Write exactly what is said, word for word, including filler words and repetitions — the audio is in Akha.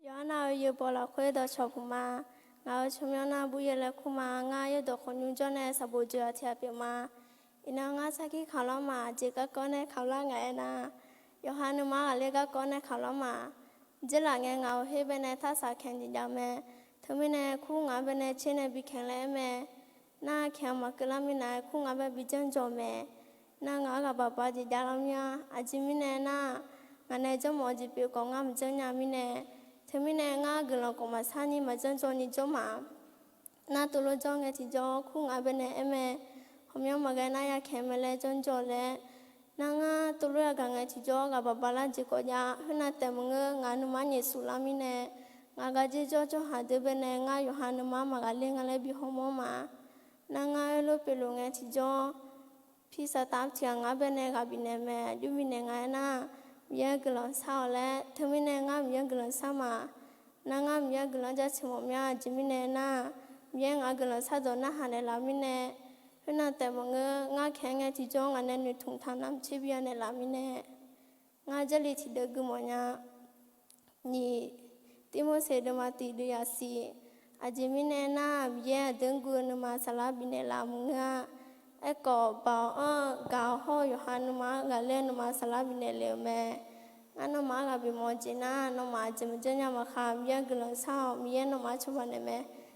Yawqha nav-euq yawbaw lafkhoer dawqcawq puq ma. Ngaq-euq tsawrmyanr nar Buryaev laer kur ma. Ngar yaerdawq khawf nymr jawr nae sanqbof dzoeq-aq tiq ghaq pyeuf ma. Iqnan ngar sarkir kawq lawr ma. Aqjeq garkawv nae kawq lar ngaq-aer nar, yawqha nuima ghaqler garkawv nae kawq lawr ma. Dzeurlaf ngae ngaq-euq her baenae tarsaq kaeq jeq jav-eu mae. Teumirnae kur ngaq-anr baenae tser nae bi kaeq laer aer mae. Nar kaeq-anr maqkeuv lar mirnae kur ngaq bae bi janr jawq mae. Nar ngaq-anr ghaq baq baq jeq jav lar mir-a. Aqjeq mirnae nar, ngaq nae janrmawf-eu jeq pyeuf khawf ngar maqjanr nya mirnae. Teumirnae ngar guiqlanq khawf maqsar ni maqjanr jawr ni jawr ma. Nar tov lof janr ngae tiqjawr kur ngaq baenae aer mae. Hawqmyanr maqghae nar yakaeq mae laer janr jawr laer. Nar ngar tov lof yagaq ngae tiqjawr ghaq baq baq lar jeq khawf jav. Khoernav taef maqngeur, ngaq nuima nyaef suf lar mirnae, ngaq gaq dzer jawr jawrhaq deuq baenae ngar yawqha nuima maqghaqler nga laer bi hawmawr ma. Nar ngar aerlof pyeuflof ngae tiqjawr, pi saqtav tiq ghaq ngaq-anr baenae ghaq bifnaeq mae. Aqjox bifnaeq nga aernar, Miqyaer guiqlanq shar-awq laer. Teumirnae ngar Miqyaer guiqlanq shar ma. Nar ngar Miqyaer guiqlanq jaceuq mawf mya. Aqjeq mirnae nar, Miqyaer ngaq guiqlanq shardawq narhaq naeqlaf mirnae. Khoernav taef maqngeur, ngar kaeq ngae tiqjawr ngaq nae noeqtmq taq navmaqtser tser bi yanaeqlaf mirnae. Ngar Jarlif tiqdeuv gui mawf nya. Nyiq, Tirmorseq deuvma tiq deuv yasiq. Aqjeq mirnae nar, Miqyaer aqdui-anr guv-eu nuima saflar bifnaeq laf maqngeur-a. Aerkhawf, baoq-anr-eu gaq-awr hawr-eu yawqha nuima-anr ghaqler-eu nuima saflar bifnaeq le-euq mae. Ngar nawmaf-anr ghaq bimawf-eu jeq nar, nawmaf aqjeq maqjanr nya maqkhaq, Miqyaer guiqlanq shar-awq. Miqyaer nawmaf-anr cawba naeq mae.